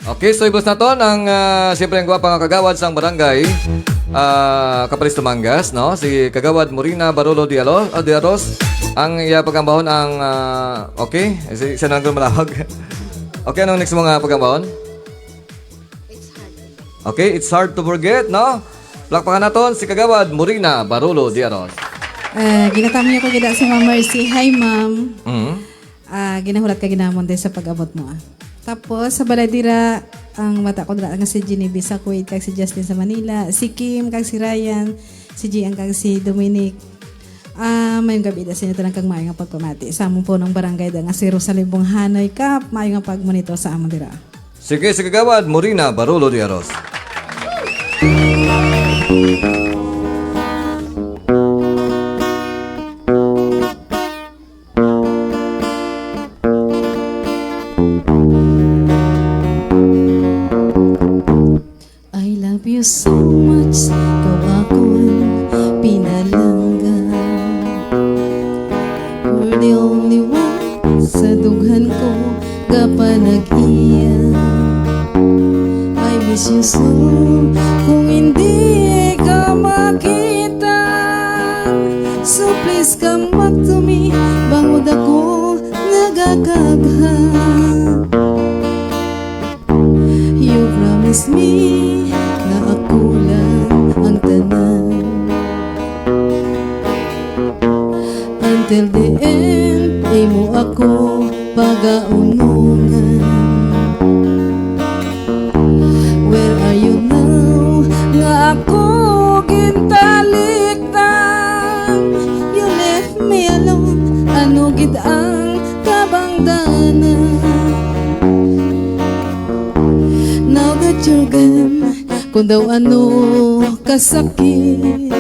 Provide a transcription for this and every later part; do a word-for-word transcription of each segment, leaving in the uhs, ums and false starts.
Okay, so ibos naton ang, ah, siyempre ang gwapa nga kagawad sang barangay, ah, Capiz Tumangas, no? Si Kagawad Morina Barolo de Alo-, ah, de Aros. Ang iya pagambahon ang, ah, okay, si, siya nang malawag. Okay, anong next mo nga pagambahon? Okay, it's hard to forget, no? Plakpakan naton si Kagawad Morina Barolo de Aros. Ah, ginatamyo ko gid si Ma'am Mercy. Hi, ma'am. Mhm. Ah, ginahulat ka ginamon din sa pag-abot mo, ah. Tapos, sa balay dira, ang mata ko dira nga si Genevieve sa Kuwait, kag si Justin sa Manila, si Kim, kag si Ryan, si Gian, kag si Dominic. Ah, mayong gabi da sa inyo tanan kag maayo nga pagpamati. Sa amon po ng barangay da nga si Rosalie Bonghanoy Cap, maayo nga pagmonitor sa amon dira. Sige, si Kagawad Morina Barolo de Aros. I love you so much, ikaw akong pinalangga. You're the only one sa dughan ko kapanag-iya. I miss you so, kung hindi ka makita. So please come back to me, bangod ako nagakagha. You promised me na ako lang ang tanan. Until the end, imo ako pagaunungan. Where are you now? Nga ako gintalikdan. You left me alone. Ano gid ang kabangdanan? Now that you're gone, kung daw ano kasakit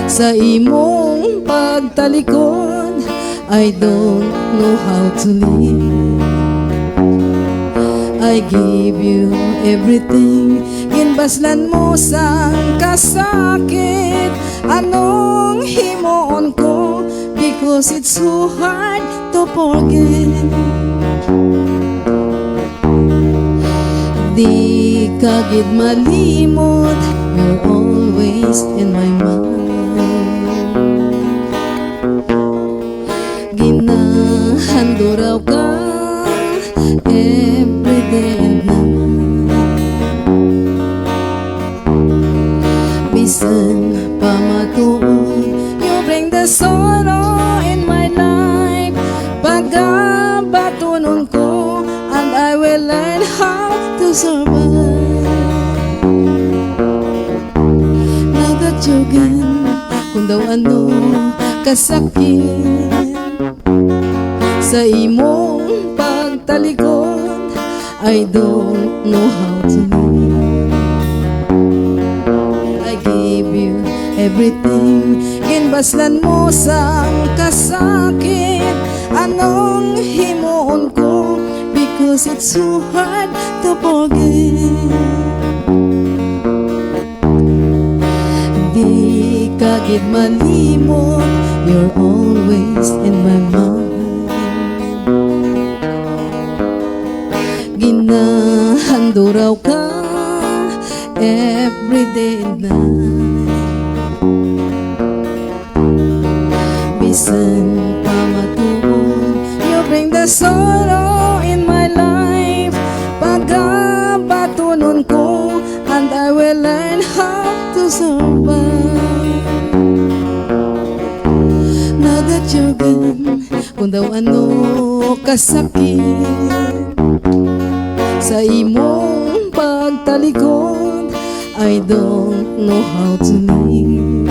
sa imong pagtalikod, I don't know how to live. I give you everything, ginbaslan mo sang kasakit. Anong himuon ko? Because it's so hard to forget. Di ka gid malimot, you're always in my mind. Ginahanduraw ka every day and night. Bisan pa matuod, you bring the sorrow in my life. Pagabatunon ko, and I will learn how to survive. Now that you're gone, kung daw ano kasakit sa imong pagtalikod, I don't know how to live. I give you everything, ginbaslan mo sang kasakit. Anong himuon ko? Because it's so hard to forget. Di ka gid malimot, you're always in my mind. Ginahanduraw ka every day and night. Bisan pa matuod, you bring the sorrow in my life. Pagabatunon ko, and I will learn how to survive. Now that you're gone, kung daw ano kasakit sa imong pagtalikod, I don't know how to live.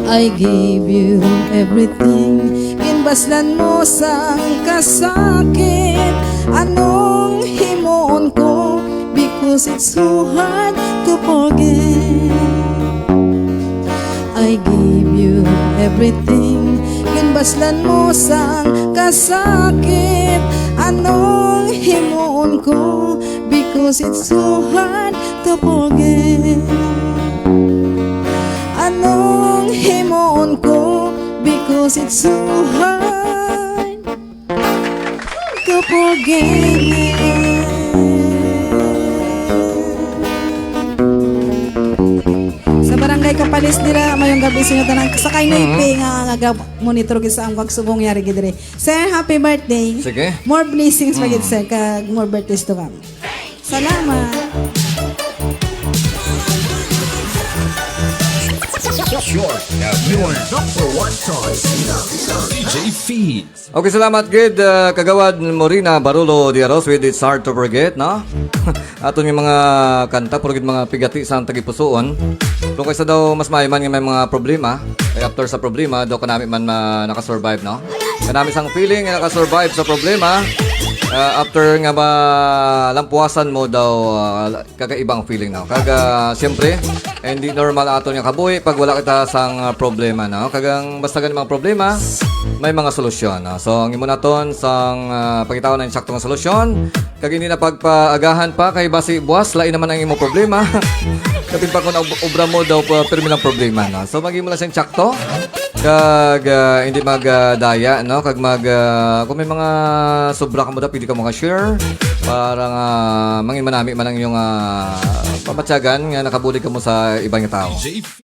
I gave you everything, ginbaslan mo sang kasakit. Anong himuon ko? Because it's so hard to forget. I gave you everything, ginbaslan mo sang kasakit. Anong himuon ko? Because it's so hard to forget. Anong himuon ko? Because it's so hard to Sa Barangay Capalis dira, mayong gabi sa inyo tanan. Sa kay Noype nga, nga monitor gid sa among kagsubong yari gid diri. Sir, happy birthday. Sige. More blessings pa gid, sir, kag more birthdays to come. Salamat. Your, your number one choice. D J Feeds. Okay, salamat gid, ah, Kagawad Morina Barolo Diaros with It's Hard to Forget, no? Aton nga mga kanta, puro gid mga pigati sa tagipusoon. Pero kaysa daw mas maayo man nga may mga problema, kay after sa problema, daw kanami man ma- nakasurvive, no? Kanami sang feeling nga nakasurvive sa problema, ah, after nga malampuasan mo daw, ah, kagaibang feeling, no? Kag, ah, siyempre, eh, hindi normal aton nga kabuhi pag wala kita sang, ah, problema, no? Kag ang basta gani mga problema, may mga solusyon, no? So, ang imo naton sang, ah, pangitaon ang sakto nga solusyon, kag hindi na pagpaagahan pa kay basi buwas lain naman ang imo problema. Kapin pa kung ob- obra mo daw pa pirmi lang problema, no? So, mag-imo lang siyang sakto. Kag ah, hindi magdaya, no? Kag mag ah, kung may mga sobra ka mo da, pwede ka mga share para nga mangin manami man ang iyong ah, pamatyagan nga nakabulig ka mo sa ibang tao.